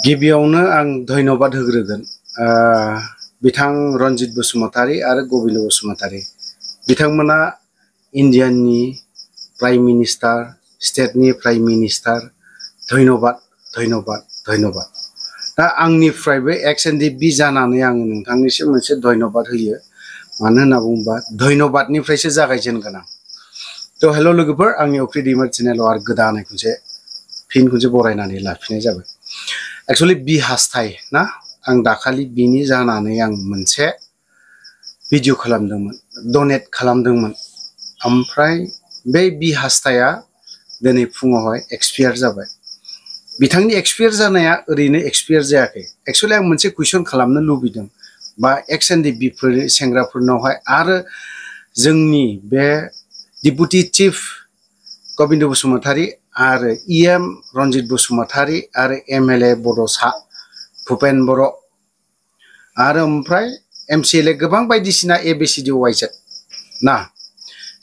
गिबियावनो आं धन्यबाद होग्रोगोन बिथां रनजित बसुमतारी आरो गबिन्द बसुमतारी बिथांमोना इन्डियानि प्राइम मिनिस्टार स्टेटनि प्राइम मिनिस्टार धन्यबाद धन्यबाद धन्यबाद दा आंनिफ्रायबो एक्स-एन-डि-बि जानानै आं नोंथांनिसिम मोनसे धन्यबाद होयो मानो होनना बुङोबा धन्यबादनिफ्रायसो जागायजेनगोन आं थ' हेल' लोगोफोर आंनि अफ्रि दैमारि चेनेलाव आरो गोदानै खनसे बरायनानै लाफिननाय जाबाय एक्चुअली बि हास्थाय ना आं दाखालि बिनि जानानै आं मोनसे भिडिअ खालामदोंमोन डनेट खालामदोंमोन ओमफ्राय बे बि हास्थाया दिनै फुङावहाय एक्सपायार जाबाय बिथांनि एक्सपायार जानाया ओरैनो एक्सपायार जायाखै एक्चुअली आं मोनसे कुइसन खालामनो लुबैदों बा एक्स-एन-डि-बि सेंग्राफोरनावहाय आरो जोंनि बे डिपुटि चिफ गबिन्द बसुमतारी आरो इएम रनजित बसुमतारी आरो एम.एल.ए. बड'सा भुपेन बर' आरो ओमफ्राय एम.सि.एल.ए. गोबां बायदिसिना ABCD YZ ना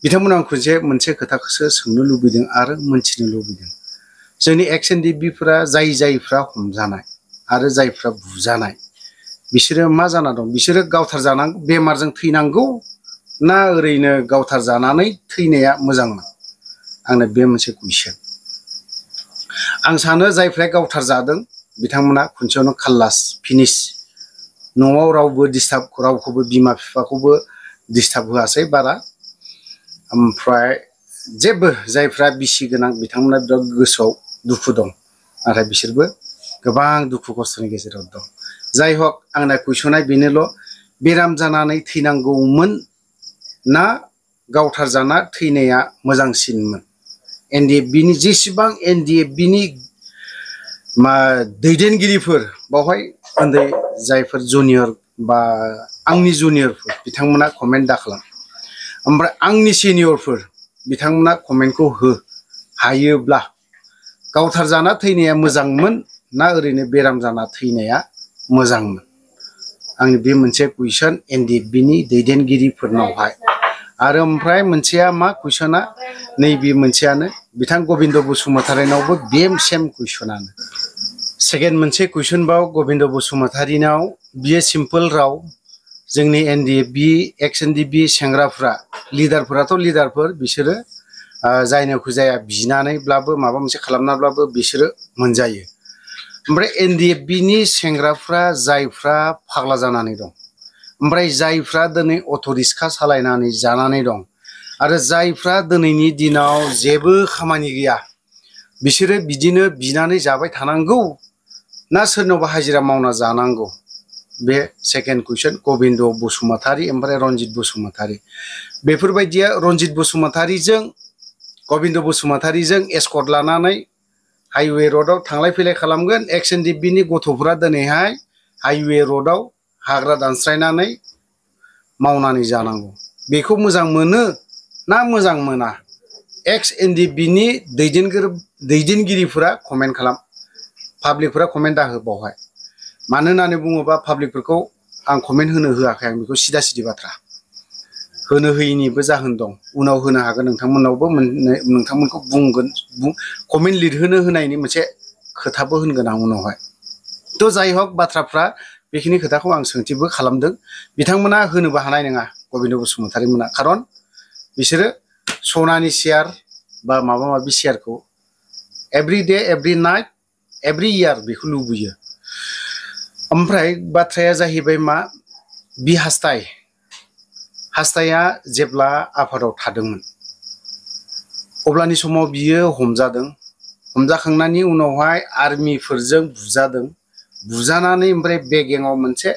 बिथांमोनाव आं मोनसे खोथाखौसो सोंनो लुबैदों आरो मोनथिनो लुबैदों जोंनि एक्स-एन-डि-बिफोरा जायफ्रा हमजानाय आरो जायफ्रा बुजानाय बिसोरो मा जाना दं बिसोरो गावथार जानांगौ बेमारजों थैनांगौ ना ओरैनो गावथार जानानै थैनाया मोजांमोन आंनो बे मोनसे कुइसन आं सानो जायफ्रा गावथार जादों बिथांमोना खनसेयावनो खाल्लास फिनिश न'आव रावबो रावखौबो बिमा बिफाखौबो डिस्टार्ब होआसै बारा ओमफ्राय जेबो जायफ्रा बिसि गोनां बिथांमोना बिराद गोसोआव दुखु दं नाथाय बिसोरबो गोबां दुखु खस्थ'नि गेजेराव दं जाय हक आंना कुइसना बेनोल' बेराम जानानै थैनांगौमोन ना गावथार जाना थैनाया मोजांसिनमोन एन.डि.एफ.बि नि जेसेबां एन.डि.एफ.बि नि दैदेनगिरिफोर बावहाय उन्दै जायफोर जुनियर बा आंनि जुनियरफोर बिथांमोना कमेन्ट दाखालाम ओमफ्राय आंनि सिनियरफोर बिथांमोना कमेन्टखौ हो हायोब्ला गावथार जाना थैनाया मोजांमोन ना ओरैनो बेराम जाना थैनाया मोजांमोन आंनि बे मोनसे कुइसन एन.डि.एफ.बि नि दैदेनगिरिफोरनावहाय आरो ओमफ्राय मोनसेया मा कुइसना नैबे मोनसेयानो बिथां गबिन्द बसुमतारीनावबो बे सेम कुइसनानो सेकेन्ड मोनसे कुइसन बाव गबिन्द बसुमतारीनाव बियो सिम्पोल राव जोंनि एन.डि.एफ.बि एक्स-एन-डि-बि सेंग्राफ्रा लिडारफोराथ' लिडारफोर बिसोरो जायनोखौ जाया बिनानैब्लाबो माबा मोनसे खालामनाब्लाबो बिसोरो मोनजायो ओमफ्राय एन.डि.एफ.बि नि सेंग्राफ्रा जायफ्रा फाग्ला जानानै दं ओमफ्राय जायफ्रा दिनै अट' रिक्सा सालायनानै जानानै दं आरो जायफ्रा दिनैनि दिनाव जेबो खामानि गैया बिसोरो बिदिनो बिनानै जाबाय थानांगौ ना सोरनावबा हाजिरा मावना जानांगौ बे सेकेन्ड कुइसन गबिन्द बसुमतारी ओमफ्राय रनजित बसुमतारी बेफोरबायदिया रनजित बसुमतारीजों गबिन्द बसुमतारीजों एस्कर्ट लानानै हाइवे र'डआव थांलाय फैलाय खालामगोन एक्स-एन-डि-बि नि गथ'फोरा दिनैहाय हाइवे र'डआव हाग्रा दानस्रायनानै मावनानै जानांगौ बेखौ मोजां मोनो ना मोजां मोना एक्स-एन-डि-बि नि दैदेनगिरिफोरा कमेन्ट खालाम पाब्लिकफोरा कमेन्ट दाहो बावहाय मानो होननानै बुङोबा पाब्लिकफोरखौ आं कमेन्ट होनो होआखै आं बेखौ सिदा सिदि बाथ्रा होनो होयिनिबो जाहोन दं उनाव होनो हागोन नोंथांमोननावबो नोंथांमोनखौ बुंगोन कमेन्ट लिरहोनो होनायनि मोनसे खोथाबो होनगोन आं उनावहाय थ' जाय हक बाथ्राफ्रा बेखिनि खोथाखौ आं सोंथिबो खालामदों बिथांमोना होनोबो हानाय नङा गबिन्द बसुमतारी मोना खारन बिसोरो सनानि शेयार बा माबा माबि शेयारखौ every day every night every year बेखौ लुबैयो ओमफ्राय बाथ्राया जाहैबाय मा बि हास्थाया जेब्ला आफादाव थादोंमोन अब्लानि समाव बियो हमजादों हमजाखांनायनि उनावहाय आर्मिफोरजों बुजानानै ओमफ्राय बेगेङाव मोनसे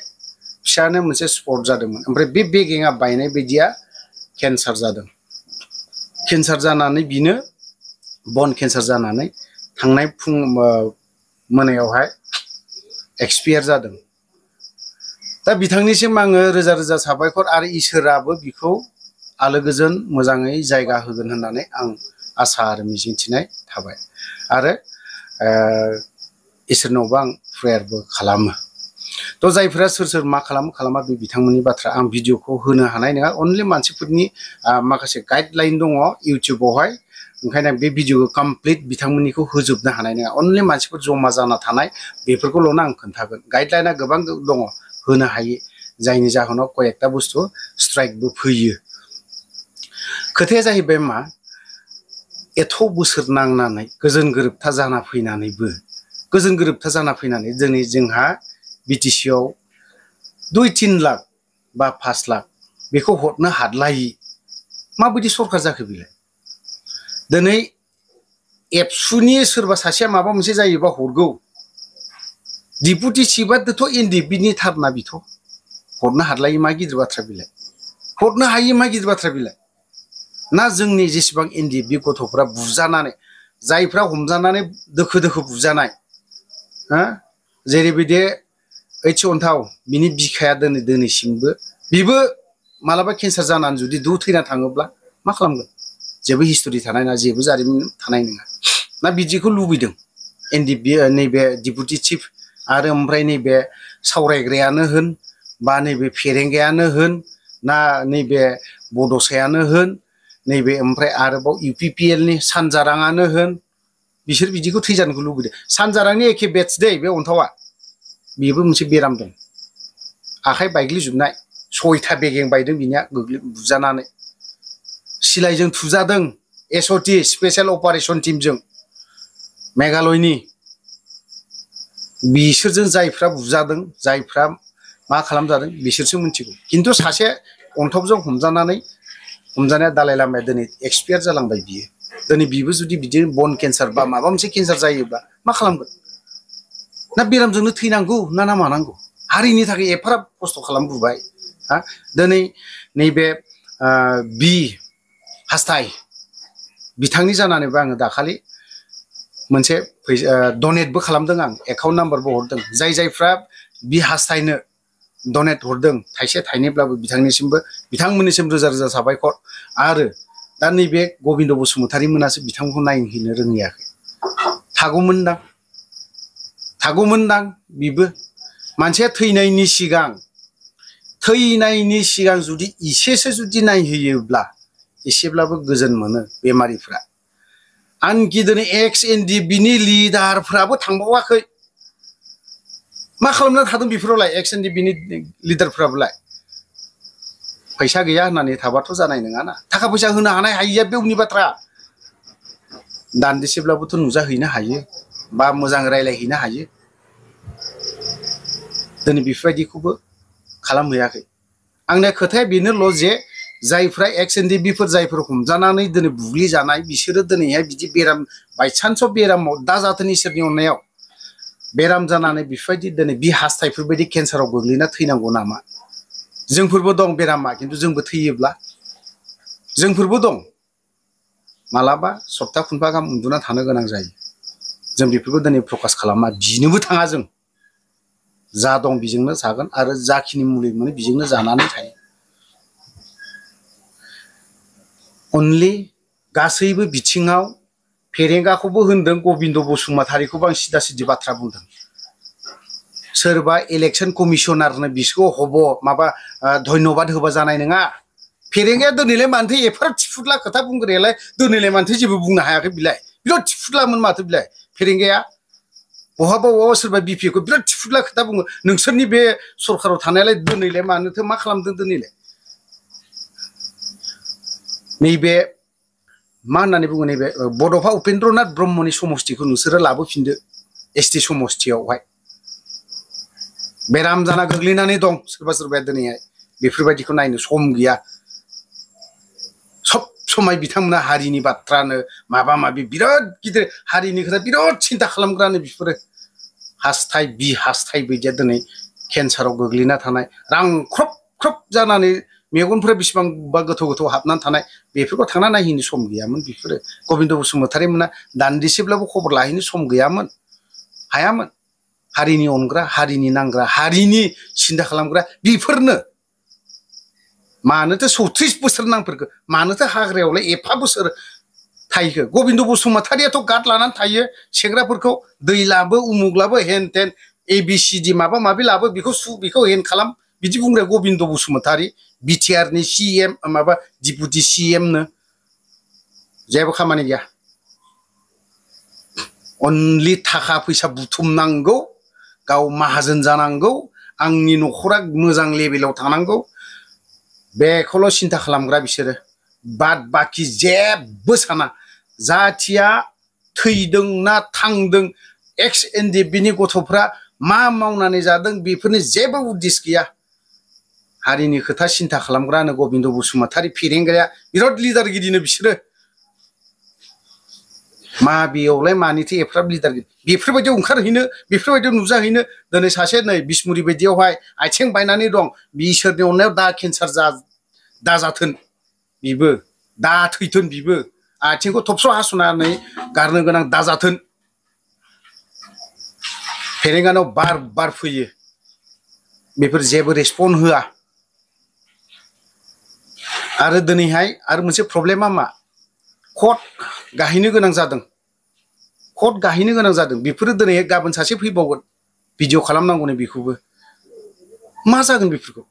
फिसानो मोनसे स्पट जादोंमोन ओमफ्राय बे बेगेङा बायनाय बायदिया केन्सार जादों केन्सार जानानै बिनो बन केन्सार जानानै थांनाय मोनायावहाय एक्सपायार जादों दा बिथांनिसिम आङो रोजा रोजा साबायखर आरो इसोराबो बिखौ आलो गोजोन मोजाङै जायगा होगोन होननानै आं आसा आरो मिजिंथिनाय थाबाय आरो इसोरनावबो आं प्रेयारबो खालामो थ' जायफ्रा सोर मा खालामा बे बिथांमोननि बाथ्रा आं भिडिअखौ होनो हानाय नङा अनलि मानसिफोरनि माखासे गाइडलाइन दङ इउटुबावहाय ओंखायनो बे भिडिअखौ कमप्लिट बिथांमोननिखौ होजोबनो हानाय नङा अनलि मानसिफोर जमा जाना थानाय बेफोरखौल'नो आं खोन्थागोन गाइडलाइना गोबां दङ होनो हायो जायनि जाहोनाव कयेकटा बुस्थु स्ट्राइकबो फैयो खोथाया जाहैबाय मा एथ' बोसोर नांनानै गोजोन गोरोबथा जाना फैनानैबो गोजोन गोरोबथा जाना फैनानै दिनै जोंहा बिटिसि आव 2-3 लाख बा 5 लाख बेखौ हरनो हादलायि माबायदि सरकार जाखो बेलाय दिनै एबसुनि सोरबा सासेया माबा मोनसे जायोबा हरगौ डिपुटि चिफआथ' एनडिएफबिनि थारना बिथ' हरनो हादलायि मा गिदिर बाथ्रा बेलाय हरनो हायि मा गिदिर बाथ्रा बेलाय ना जोंनि जेसेबां एनडिएफबि गथ'फ्रा बुजानानै जायफ्रा हमजानानै दोखो दोखो बुजानाय हा जेरैबायदि ओइथि अन्थाव बिनि बिखाया दिनैसिमबो बिबो मालाबा केन्सार जानानै जुदि थैना थाङोब्ला मा खालामगोन जेबो हिस्टरि थानाय नङा जेबो जारिमिन थानाय नङा ना बिदिखौ लुबैदों एनडिएफबि नैबे डिपुटि चिफ आरो ओमफ्राय नैबे सावरायग्रायानो होन बा नैबे फेरेंगायानो होन ना नैबे बड'सायानो होन नैबे ओमफ्राय आरोबाव इउपिपिएलनि सानजाराङानो होन बिसोर बिदिखौ थैजानोखौ लुबैदों सानजारांनि एखे बेट्स दै बे अन्थावा बेबो मोनसे बेराम दं आखाइ बायग्लिजोबनाय 6था बेगें बायदों बिनिया बुजानानै सिलाइजों थुजादों एसअटि स्पेशल अपारेशन टीमजों मेघालयनि बिसोरजों जायफ्रा बुजादों जायफ्रा मा खालामजादों बिसोरसो मिथिगौ खिन्थु सासे अन्थावजों हमजानाया दालाइ लामाया दिनै एक्सपायार जालांबाय बियो दिनै बिबो जुदि बिदिनो बन केन्सार बा माबा मोनसे केन्सार जायोब्ला मा खालामगोन ना बेरामजोंनो थैनांगौ ना मानांगौ हारिनि थाखाय एफाराब खस्थ' खालामबोबाय हा दिनै नैबे बि हास्थाय बिथांनि जानानैबो आङो दाखालि मोनसे डनेटबो खालामदों आं एकाउन्ट नाम्बारबो हरदों जायफ्रा बि हास्थायनो डनेट हरदों थाइसे थाइनैब्लाबो बिथांमोननिसिम रोजा रोजा साबायखर आरो दा नैबे गबिन्द बसुमतारी मोनासो बिथांमोनखौ नायहैनो रोङैयाखै थागौमोनदां बिबो मानसिया थैनायनि सिगां जुदि इसेसो जुदि नायहैयोब्ला एसेब्लाबो गोजोन मोनो बेमारिफ्रा आनखि दिनै एक्स एनडिएफबिनि लिडारफ्राबो थांबावाखै मा खालामना थादों बेफोरावलाय एक्स एनडिएफबिनि लिडारफ्राबोलाय फैसा गैया होननानै थाबाथ' जानाय नङाना थाखा फैसा होनो हानाय हायिया बेवनि बाथ्रा दान्दिसेब्लाबोथ' नुजाहैनो हायो बा मोजां रायलायहैनो हायो दिनै बेफोरबायदिखौबो खालामहैयाखै आंनि खोथाया बेनोल' जे जायफ्रा एक्स एनडिएफबिफोर जायफोर हमजानानै दिनै बुग्लिजानाय बिसोरो दिनैहाय बिदि बेराम बायसान्सआव बेरामाव दा जाथों इसोरनि अननायाव बेराम जानानै बेफोरबायदि दिनै बि हास्थायफोरबायदि केन्साराव गोग्लैना थैनांगौ नामा जोंफोरबो दं बेरामा खिन्थु जोंबो थैयोब्ला जोंफोरबो दं मालाबा सप्ता खुनफा गाहाम उन्दुना थानो गोनां जायो जों बेफोरखौ दिनै प्रकास खालामा बिनोबो थाङा जों जा दं बिजोंनो जागोन आरो जाखिनि मुलि मोनो बिजोंनो जानानै थायो अनलि गासैबो बिथिङाव फेरेंगाखौबो होनदों गबिन्द बसुमतारीखौबो आं सिदा सिदि बाथ्रा बुंदों सोरबा इलेक्शन कमिशनारनो बिसोरखौ हब माबा धन्यबाद होबा जानाय नङा फेरेंगाया दिनैलाय मानोथो एफार थिफुदला खोथा बुंग्रायालाय दिनैलाय मानोथो जेबो बुंनो हायाखै बिलाय बिराद थिफुदलामोन माथो बिलाय फेरेंगाया बहाबा सोरबा बिपिखौ बिराद थिफुदला खोथा बुङो नोंसोरनि बे सरकाराव थानायालाय दिनैलाय मानोथो मा खालामदों दिनैलाय नैबे मा होननानै बुङो नैबे बड'फा उपेन्द्रनाथ ब्रह्मनि समस्तिखौ नोंसोरो लाबोफिनदो एसटि समस्तियावहाय बेराम जाना गोग्लैनानै दं सोरबाया दिनैहाय बेफोरबायदिखौ नायनो सम गैया सब समाय बिथांमोना हारिनि बाथ्रानो माबा माबि बिराद गिदिर हारिनि खोथा बिराद सिन्था खालामग्रानो बिफोरो हास्थाय बि हास्थाय बायदिया दिनै केन्साराव गोग्लैना थानाय रांख्रब ख्रब जानानै मेगनफोरा बेसेबांबा गोथौ हाबनानै थानाय बेफोरखौ थांना नायहैनो सम गैयामोन बिफोरो गबिन्द बसुमतारी मोना दान्दिसेब्लाबो खबर लाहैनो सम गैयामोन हायामोन हारिनि अनग्रा हारिनि नांग्रा हारिनि सिन्था खालामग्रा बेफोरनो मानोथो 34 बोसोर नांफोरखो मानोथो हाग्रायावलाय एफा बोसोर थायैखो गबिन्द बसुमतारीयाथ' गाद लानानै थायो सेंग्राफोरखौ दै लाबो उमुक लाबो हेन टेन ABCD माबा माबि लाबो बेखौ हेन खालाम बिदि बुंग्रा गबिन्द बसुमतारी बिटिआरनि CM माबा डिपुटि CMनो जेबो खामानि गैया अनलि थाखा फैसा बुथुमनांगौ गाव माहाजोन जानांगौ आंनि न'खरा मोजां लेभेलाव थानांगौ बेखौल' सिन्था खालामग्रा बिसोरो बाद बाखि जेबो साना जाथिया थैदों ना थांदों एक्स एनडि बिनि गथ'फ्रा मा मावनानै जादों बेफोरनि जेबो उद्देश्य गैया हारिनि खोथा सिन्था खालामग्रानो गबिन्द बसुमतारी फेरेंगाया बिराद लिडार गिदिनो बिसोरो मा बेयावलाय मानिथो एफ्राब लिडार बेफोरबायदियाव ओंखारहैनो बेफोरबायदियाव नुजाहैनो दिनै सासे नै बिसमुरि बायदियावहाय आथिं बायनानै दं इसोरनि अननायाव दा केन्सार दाजाथों बिबो दा थैथों बिबो आथिंखौ थबस्र' हास'नानै गारनो गोनां दाजाथों फेरेंगानाव बार बार फैयो बेफोर जेबो रेसपन्स होआ आरो दिनैहाय आरो मोनसे प्रब्लेमा मा कर्ट गाहैनो गोनां जादों कर्ट गाहैनो गोनां जादों बेफोरो दिनै गाबोन सासे फैबावगोन भिडिअ खालामनांगौनो बेखौबो मा जागोन बेफोरखौ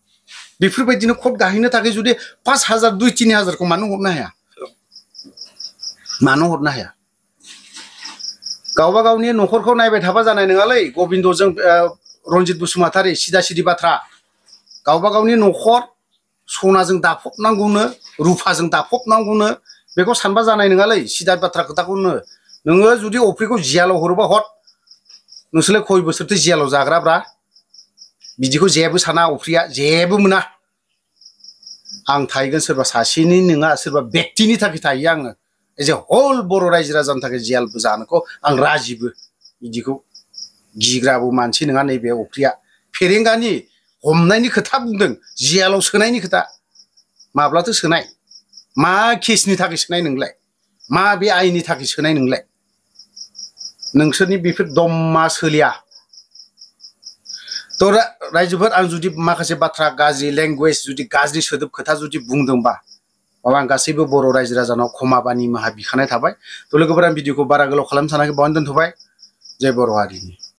बेफोरबायदिनो कर्ट गाहैनो थाखाय जुदि 5,000 2-3 हाजारखौ मानो हरनो हाया मानो हरनो हाया गावबा गावनि न'खरखौ नायबाय थाबा जानाय नङालै गबिन्दजों रन्जित बसुमतारी सिदा सिदि बाथ्रा गावबा गावनि न'खर सनाजों दाफबनांगौनो रुफाजों दाफबनांगौनो बेखौ सानबा जानाय नङालै सिदा बाथ्रा खोथाखौनो नोङो जुदि अफ्रिखौ जियालाव हरोबा हर नोंसोरलाय खय बोसोरथो जियालाव जाग्राब्रा बिदिखौ जेबो साना अफ्रिया जेबो मोना आं थाहैगोन सोरबा सासेनि नङा सोरबा व्यक्तिनि थाखाय थायो आङो एज ए हल बर' रायजो राजानि थाखाय जियालबो जानोखौ आं राजिबो बिदिखौ गिग्राबो मानसि नङा नैबे अफ्रिया फेरेंगानि हमनायनि खोथा बुंदों जियालाव सोनायनि खोथा माब्लाथो सोनाय मा केसनि थाखाय सोनाय नोंलाय मा बे आयेननि थाखाय सोनाय नोंलाय नोंसोरनि बेफोर दम्मा सोलिया तो रायजोफोर आं जुदि माखासे बाथ्रा गाज्रि लेंगुवेज जुदि गाज्रि सोदोब खोथा जुदि बुंदोंबा आं गासैबो बर' रायजो राजानाव क्षमा निमाहा बिखानाय थाबाय तो लोगोफोर आं भिडिअखौ बारा गोलाव खालामनो सानाखै बावनो दोनथ'बाय जय बर' हारिनि